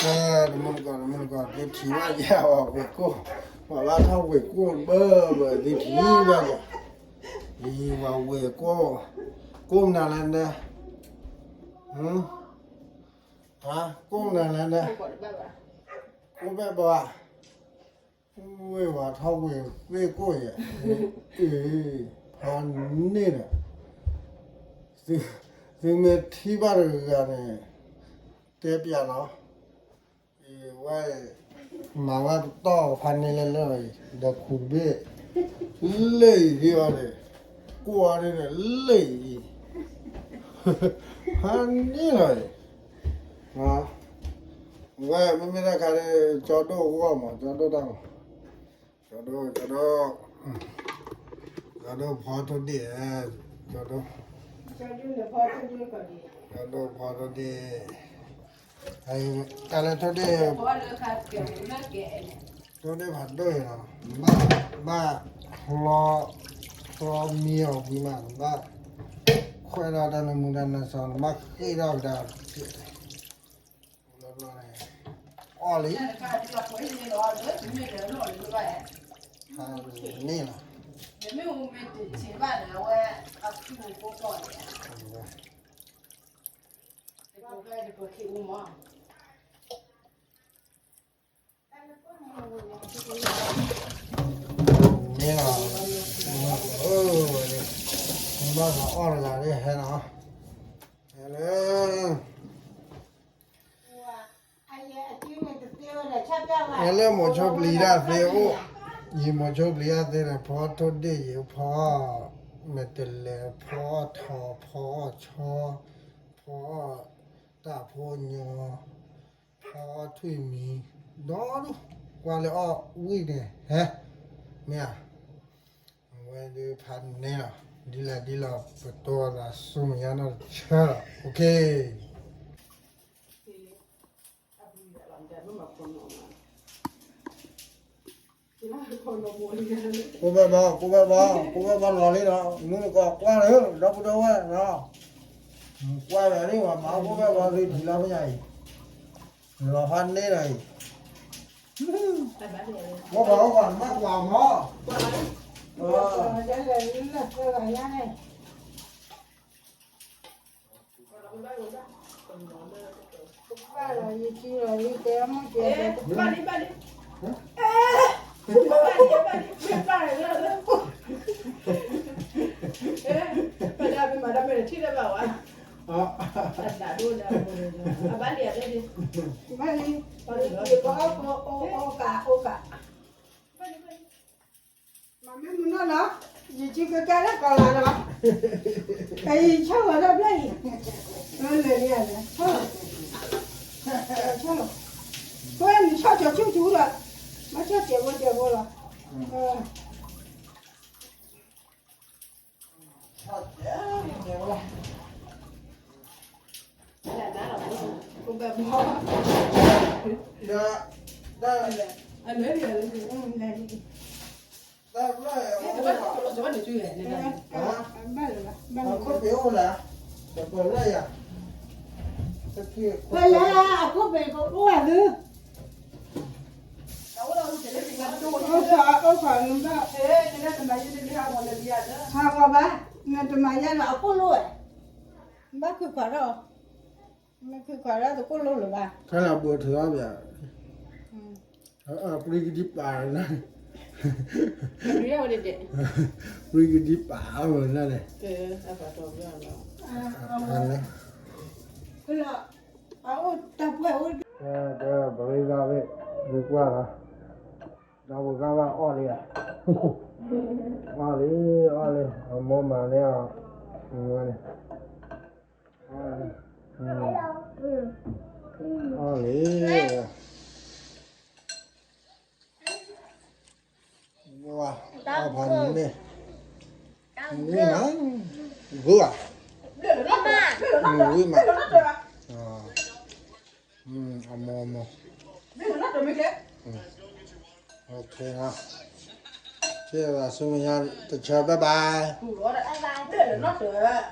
တမုၢ်တကိး တမုၢ်တကိး သုထံၣ်ဘၣ်ယၤ ပှၤဝ့ၢ်ကိၢ်, ပှၤဘၣ်ထီၣ်ဝ့ၢ်ကိၢ်ဘၣ်ဘၣ် သုထံၣ်ဘၣ်ယၤ, အံၤပှၤဝ့ၢ်ကိၢ်, ကိၢ်မနုၤလဲၣ်န့ၣ်, ဟါ, ကိၢ်မနုၤလဲၣ်န့ၣ်, ကိၢ်ဘၣ်ဘၣ်, ဝ့ၢ်ပှၤထီၣ်ဝ့ၢ်ကိၢ်ယဲ, အ့, ဖးန့ၣ်ဒီး, သုမ့ၢ်ထံၣ်ဘၣ်တဂၤန့ၣ်, တဲပျးနီၤ, အံၤဝဲ, မၤဝဲပတီၢ်ဖးန့ၣ်လၢလၢအံၤ ဒီးခူၣ်တဘ့ၣ်, လၢအံၤဒ်အံၤ, ကိၢ်အံၤန့ၣ် လၢအံၤ, ဖးန့ၣ်လီၤအံၤ, ဝဲမ့မ့ၢ်တၢ်ခါဒီး ကၠီဒိၣ်အဂီၢ်မး ကၠီဒိၣ်တၢ်မး, ကၠီဒိၣ် ကၠီဒိၣ်, ကၠီဒိၣ်ဖီထိၣ်ဒ့ၣ်, ကၠီဒိၣ်, ကၠီဒိၣ်ဖီထိၣ်ဒ့ၣ်, တၢ်လၢထိၣ်ဒ့ၣ်, ထိၣ်ဒ့ၣ်ဖးဒိၣ်အံၤလီၤ, ဘၣ်, ဘၣ်, ချီ, ချီမံအီၤဝံၤမး ဘၣ်, ခွဲးထီၣ်တၢ်နမူဒါနစီ ဘၣ်ဃ့ၢ်ထီၣ်ကဒါ, အီၣ်လံ, ဖးန့ၣ်လီၤ, န့ၣ်လီၤ, ဘၣ်ဃးအီၣ်တဂၤလၢဟဲနီၤ, ဟဲလၢ ဟဲလၢမိၤဆိပျံၤတၢ်သ့အိၣ်, ယံၤမိၤဆိပျံၤတၢ်သ့န့ၣ် ဖီထိၣ်ဒ့ၣ်ယံၤ ဖီမဲာ်တဲးလဲး ဖီအီၣ်ထီၣ် ဖီအီၣ်ဆီ ဖီအီၣ်တၢ်ဖိညီ ဖီအီၣ်ထွံၣ်မံၤ ဒီဒူၣ် ကွၢ်လၢအီၣ်ဝံၣ်န့ၣ် ဟဲ မ့ၢ်ဧါ, အဝဲဒၣ်ဖးန့ၣ်လီၤ, ဒ်လဲၣ်ဒ်လဲၣ် ပတိၢ်သးဆူမဲာ်ညါနီၢ်တဆၢလီၤ, OK. ကိးဘၣ်ဘၣ် ကိးဘၣ်ဘၣ် ကိးဘၣ်ဘၣ်လီၤလံဒီး မုၢ်နကီးကွၢ်လၢ ဒီပုၢ်ဒီဝဲၢ်နီၤ, ကွၢ်ဝဲဒၣ် ပှၤမၤကိးဘၣ်ဘၣ် သုထံၣ်လီၤမ့ၢ်ညါအံၤ, လီၤဖးန့ၣ်ဒီးအံၤ, အိၣ်ဘၣ်အိၣ်ဘၣ် နဘၣ်ကွၢ်မီၤ, ဘၣ်လီၤ ယထံၣ်လီၤ ယတဲမ့ၢ်ကဲ ဘၣ်လံ ဘၣ်လံ ဘၣ်လံ ဘၣ်လံ မ့ၢ်ဘၣ်လံ ဘၣ်လံ မ့ၢ်မၤတၢ်မ့ၢ်ထံၣ်လၢဘၣ်ဝဲ အသးဒိၣ်လၢအပူၤန့ၣ် အဘၣ်လံ အဘၣ်လံ ဘၣ်လံ ယကအီၣ်ကအိၣ်ကအိၣ်က မ့ၢ်မနုၤနီၤ ယစုကကဲလၢကီၤလၤနီၤ ကယံာ်ဆီၣ်ဝဲဒၣ်ဖျၢၣ်အံၤ လၢလၢာ်န့ၣ် ဆီၣ်လီၤ ဆီၣ်လီၤ ပဝဲနဆီၣ်ကၠီၤဆူၣ်ဆူၣ်ဒီး ဘၣ်ဆီၣ်စဲးဖိစဲးဖိလီၤ ဆီၣ်စဲးဖိ ဒီး တၢ် တၢ်ဘျီ ဟါ အခိၣ်ပ့ၤအိၣ်လၢ တပၢၢ်လၢယၤ တက့ၢ် ပလဲၤအခိၣ်ပ့ၤကအိၣ်ဝဲသု အိၣ်ခါ အိၣ်ခါ နဘၣ် ဟးဂီၤဘၣ် နတမၤယဲဒီးအခိၣ်လိၣ်ဝဲ နဘၣ်ခုၣ်ခွါထီၣ် နခုၣ်ခွါထီၣ်တခိၣ်လိၣ်လၢၤဘၣ် ခဲလၢာ်ဘိးထီၣ်ဘၣ် ပြံကဒံပာ်လီၤနၤ ပြံကဒံပာ်လီၤနၤန့ၣ် ပရံသးဝ့ၢ် ဂုၤကွၢ်လီၤ ဒီးပှၤဂၤဘၣ်အီၣ်လံဧါ အီၣ်လံ အီၣ်လံ အမိၢ်မၤန့ၢ်အီၤ ဝဲန့ၣ် အီၣ်လံ ဝဲ အီၣ်ဖးန့ၣ် ဝံၣ်မး ဂုၤဧါ ဝံၣ်မး အမိၢ် အမိၢ် OK နီၤ ထံၣ်လိာ်သးဆူမဲာ်ညါတဆၢ bye bye ဘၣ်လီၤ